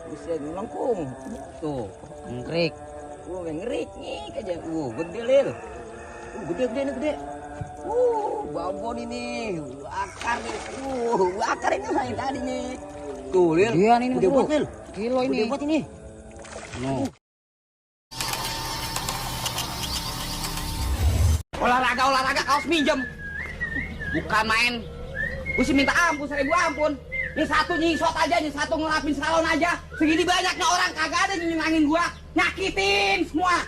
Buset, melengkung. Tuh, Ngkrik. ngerik nih aja. Gede lil. Gede nih gede. Babon ini. Akar nih. Akar ini main tadi nih. Tuh lil. Gedean ini, Gede bro. banget lil. Kilo ini. Gede banget ini. No. Olahraga kaos minjem. Bukan main. Gue sih minta ampun, 1000 ampun. Ini satu nyisot aja, ini satu ngelapin salon aja. Segini banyaknya orang kagak ada nyenangin gua. Nyakitin semua.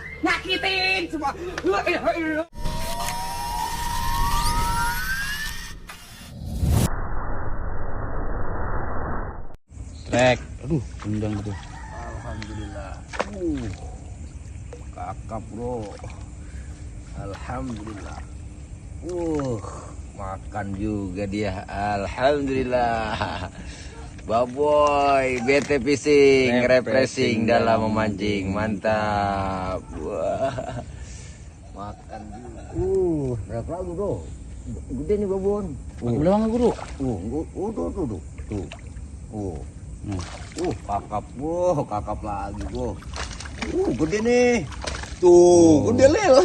Trek. Aduh, undang betul. Alhamdulillah. Kakap bro. Alhamdulillah. Makan juga dia. Alhamdulillah. Baboy, BT Fishing, refreshing dalam memancing. Mantap. Wah. Makan juga. Berapa lagu bro? Gede nih babon. Udah nggak guru? Tuh. Kakap bro, kakap lagi bro. Gede nih. Tuh, gede lel.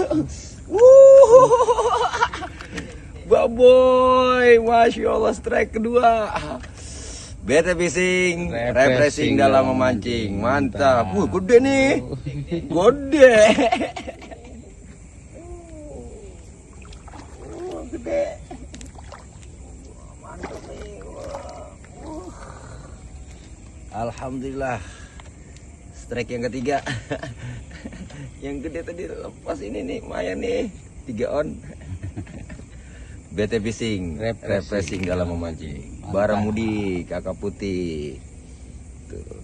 Baboy, masya Allah, strike kedua. BT Fishing, refreshing dalam memancing. Mantap. Gede nih. Gede. Gede. Mantap nih. Alhamdulillah. Strike yang ketiga. Yang gede tadi lepas ini nih, lumayan nih. 3 on. BT Fishing, refreshing dalam memancing. Baramudi, kakak putih. Tuh.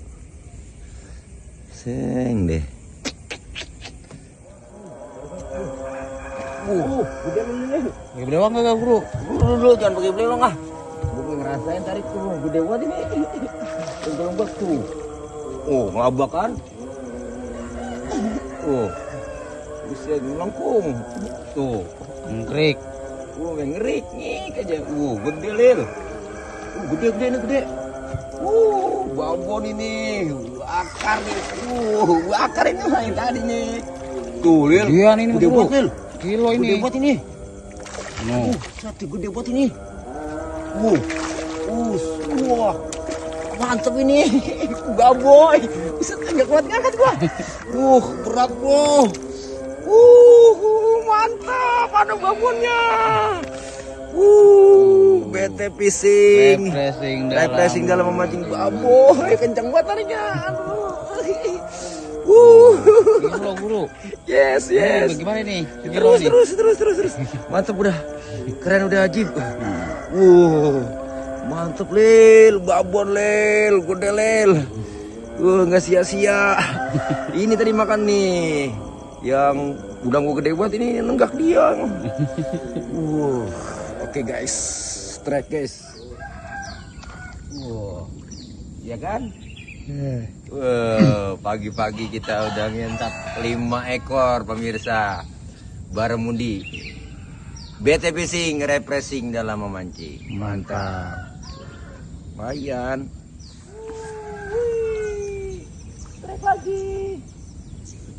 Seng deh. Gede nih. Pakai belewang nggak guru? Dulu jangan pakai belelong ah. Gue ngerasain tarik tuh, gede banget ini. Gelombang tuh. Ngelabak kan? Buset, melengkung. Tuh. Ngkrik. Ngerik nih aja. Gede lil. Gede nih gede. Babon ini. Akar nih. Akar ini main tadi nih. Tuh lil. Gedean ini, Gede bro. banget lil. Kilo ini. Gede banget ini. No. Satu gede banget ini. Wah. Mantep ini. Baboy. Bisa enggak kuat ngangkat gua. Berat bro. Mantap, ada babonnya. BT Fishing, refreshing dalam memancing. Baboy, kencang banget tarinya. Kilo guru. Yes. Gimana nih? Terus. Mantap udah. Keren udah ajib. Mantap lil, babon lil, gede lil. Nggak sia-sia. Ini tadi makan nih. Yang udang gua gede banget ini nenggak dia. Oke guys, strike guys. Ya kan? Pagi-pagi kita udah nyentak 5 ekor pemirsa. Baramudi. BT Fishing, refreshing dalam memancing. Mantap. Lumayan.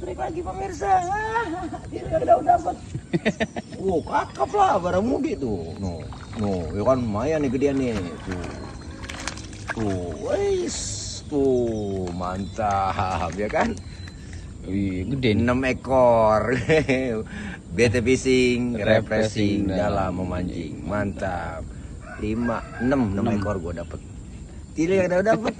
Strike lagi pemirsa. Dia udah dapat. Kakap lah Baramudi tuh. Ya kan lumayan nih gedean nih. Tuh, mantap ya kan? Wih, gede. 6 ekor. BT Fishing, refreshing dalam memancing. Mantap. 6 ekor gua dapet. Tidak ada dapet.